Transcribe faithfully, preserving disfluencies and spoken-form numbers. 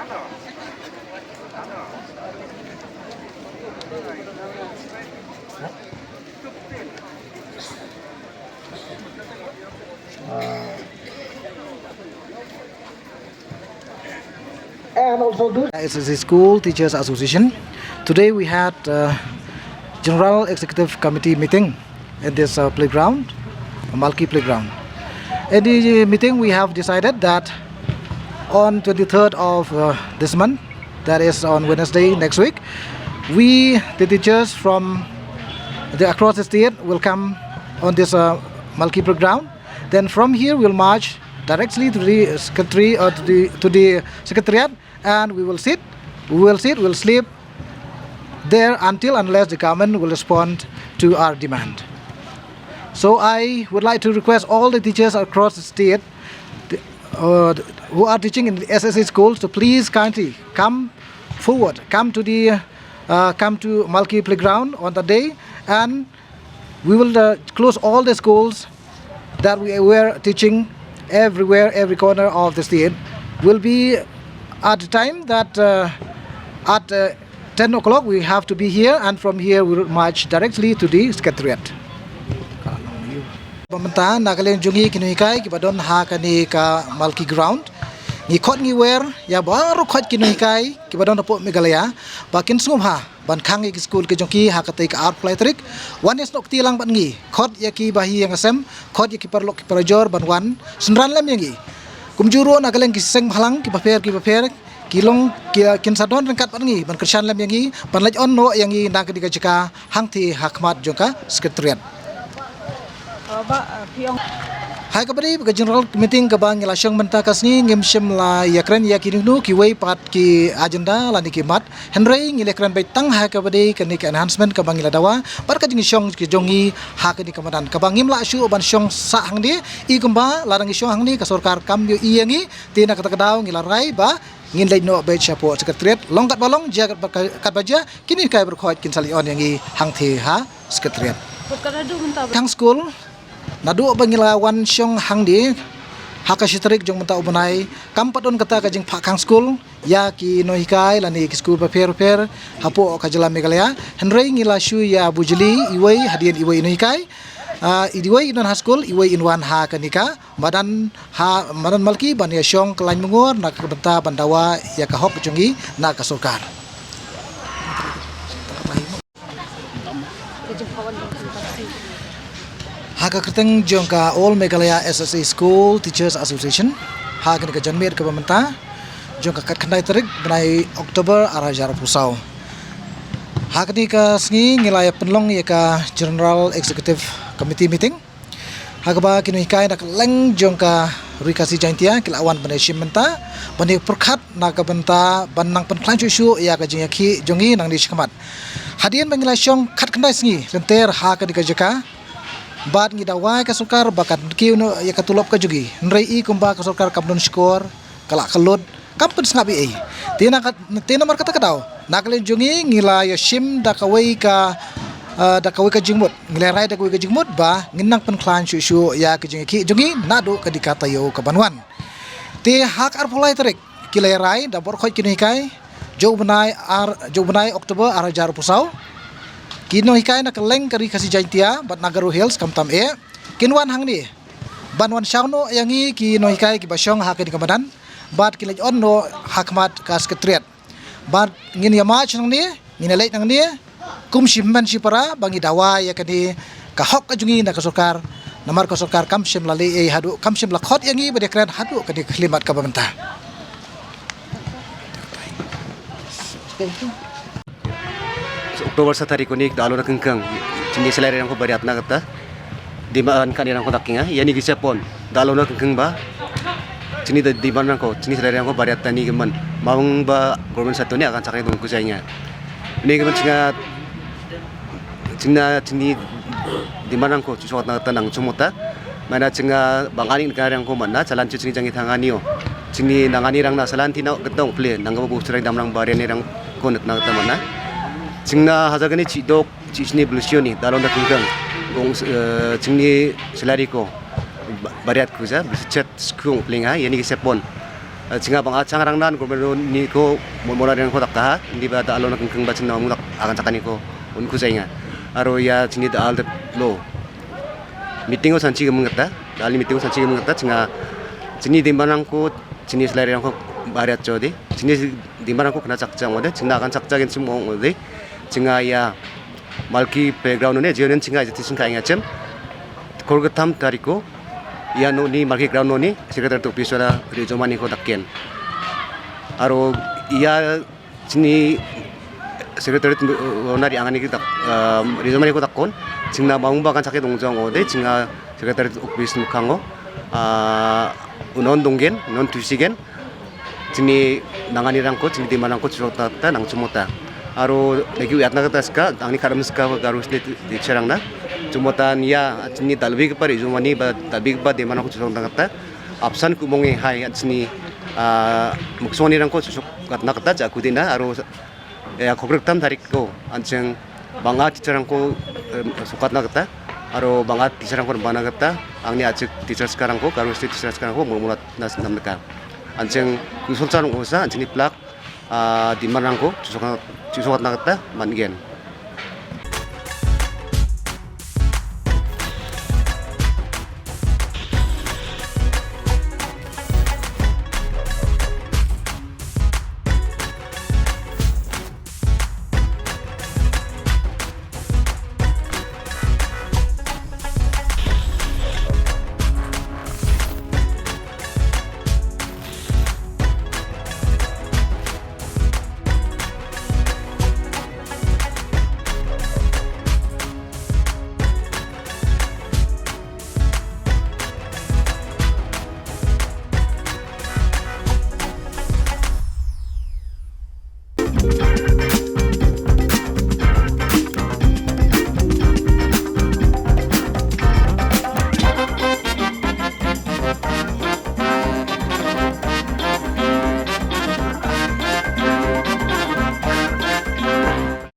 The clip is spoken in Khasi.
And also do S S A School Teachers Association. Today we had uh, General Executive Committee meeting at this uh, playground, Malki Playground. In the meeting, we have decided that on twenty-third of uh, this month, that is on Wednesday next week, we, the teachers from the across the state, will come on this uh, Malki Playground. Then from here, we'll march directly to the secretary or to the, to the secretariat, and we will sit, we will sit, we'll sleep there until unless the government will respond to our demand. So I would like to request all the teachers across the state, the, uh, who are teaching in the S S A schools, to please kindly come forward, come to the, uh, come to Malki Playground on the day, and we will uh, close all the schools that we were teaching everywhere, every corner of the state. Will be at the time that uh, at uh, ten o'clock we have to be here, and from here we will march directly to the secretariat. Ba mynta na ka liang jong ngi ki nonghikai kiba don ha kane ka Malki Ground, ngi khot ngi wer ïa baroh khoit ki nonghikai kiba don hapoh Meghalaya ba kin sngewbha ban khang ïa ki skul ki jong ki ha katei ka arphew lai tarik. Wan ïasnoh kti lang bad ngi, khot ïa ki bahaïing hasem, khot ïa ki paralok ki parajor ban wan synran lem ïa ngi. Kumjuh ruh na ka liang ki seng bhalang kiba pher kiba pher ki long ki, kin sa don ryngkat bad ngi ban kyrshan lem ïa ngi, ban leit on noh ïa ngi na kane ka jaka hangtei ha khmat jong ka secretariat. Hai kaba dei ka general meeting kaba ngi la shong mynta ka sngi, ngim shym la ïakren ïa ki nongno kiwei pat ki agenda lane ki mat. Hynrei ngi la kren beit tang ha kaba dei kane ka enhancement kaba ngi la dawa bad ka jingshong ki jong ngi ha kane ka madan kaba ngim lah shuh ban shong sah hangne. I kumba lada ngi shong hangne ka sorkar kam ïohi ïa ngi. Te na kata ka daw ngi la rai ba ngin leit noh beit shapoh secretariat, long katba long, jia katba, katba jia, ki nonghikai baroh khoit kin sa leit on ïa ngi hangtei ha secretariat. Khang skul, naduh ba ngi la wan shong hangne ha ka shi tarik jong mynta u bnai, kam pat don kata ka jingphah khang skul ïa ki nonghikai lane ki skul bapher bapher hapoh ka jylla Meghalaya. Hynrei ngi la shu ïa bujli iwei hadien iwei i nonghikai, ah, iwei in wan ha skul, iwei in wan ha kane ka madan, ha madan Malki ban ïashong kyllaiñ mungor na ka bynta ban dawa ïa ka hok jong ngi na ka sorkar. Ha ka kyrteng jong ka All Meghalaya S S A School Teachers Association, ha kane ka janmiet kaba mynta jong ka khatkhyndai tarik bnai October ar hajar arphew saw, ha kane ka sngi ngi la ïa pynlong ïa ka General Executive Committee meeting. Ha kaba ki nonghikai na kylleng jong ka Ri Khasi Jaiñtia ki la wan ban ïashim bynta, ban ïapyrkhat na ka bynta ban nang pynkhlaiñ shuh shuh ïa ka jingïakhih jong ngi nangne shakhmat. Hadien ba ngi la shong khatkhyndai sngi lynter ha kane ka jaka, bad ngi dawa ïa ka sorkar ba kan kiew noh ïa ka tulop ka jong ngi. Hynrei i kumba ka sorkar kam don shkor, ka la ka lut, kam pynsngap ei ei. Te na ka, te namar kata ka daw, na ka liang jong ngi ngi la ïashim da kawei ka, ah, da kawei ka jingmut. Ngi la rai da kawei ka jingmut ba ngin nang pynkhlaiñ shuh shuh ïa ka jingïakhih jong ngi naduh ka dei ka taïew kaban wan. Te ha ka arphew lai tarik ki la rai da baroh khoit ki nonghikai jong u bnai ar, jong u bnai October ar hajar arphew saw. Ki nonghikai na kylleng ka Ri Khasi Jaiñtia bad na Garo Hills khamtam eh kin wan hangne ban wan shaw noh ïa ngi ki nonghikai kiba shong ha kane ka madan, bad kin leit on noh ha khmat ka secretariat. Bad ngin ïa march nangne, ngin ïa leit nangne kum shi hynmen shi para ba ngi dawa ïa kane ka hok ka jong ngi na ka sorkar. Namar ka sorkar kam shym la leh ei haduh, kam shym la khot ïa ngi ban ïakren haduh kane ka khyllipmat kaba mynta. October sa tarik kane da long na kyngkang, jingïasalai rang ko bariat na kata. Dima an kan rang ko taking ha, ïa ni ki sepon da long na kyngkang ba. Jingïa da dima rang ko, jingïasalai rang ko bariat tani ki man. Mawang ba government sa tuni akan sakai dong ku jainya. Ni ki man jingïa, jingïa, jingïa dima rang ko, jingïa na kata nang jumota. Mana jingïa bang ani ka rang ko mana, jalan jingïa jang i thang ani o. Jingïa nang ani rang na jalan ti na ketong ple, nang ka bu sering dam rang barian ni rang ko na kata mana. Jingïa hajar kane jingïa dok, jingïa ni belusio ni, da long da kyngkang. Gong, eh, jingïa salary ko. Ba-, bariat ku ja, bisi chet skung pling ha, ïa ni ki sepon. Chinga bang a chang rang nan ko mero ni ko mo mo rang ko tak ka ni ba da alo na keng keng ba chin na mung tak akan chakani ko un ku jai nga. Aro ïa chini da al de lo. Meeting o sanchi gemeng kata, da al ni meeting o sanchi gemeng kata chinga chini di manang ko chini selai rang ko bariat cho di. Chini di manang ko kena chak chang ode, chingna akan chak chak in chim ong ode. Chinga ïa Malki playground ne jionen chinga ïa ti singka ïa chem. Kor ketam tariko ïa no ni Malki ground no ni secretary to office wala ri jomani ko takken. Aro ïa chini secretary to, uh, na ri angani ki tak, um, ri jomani ko takkon. Chingna maung ba kan sakit dong jong ode chinga secretary to office mukango. Uh, unon donggen, unon tuisigen. Chini nangani rangko, chini dima rangko chusok ta, ta nang chumota. Aro lagi uyat na kata ska, angni karam ska Garo state di cherang na. Chumota nia chini dalbi kepa ri jumani ba dalbi kepa dima rangko chusok ta kata. Apsan ku mongi hai chini, ah, muksoni rangko chusok kat na kata ja kudina aro, eh, kokrek tam tarik ko ancheng banga teacher rangko, eh, sukat na kata. Aro banga teacher rangko bana kata. Angni achik teacher ska rangko, Garo state teacher ska rangko murmulat nas nam ka. Ancheng kusol chan usa anchini plak, ah, dima rangko chusok, chusok na kata man gen.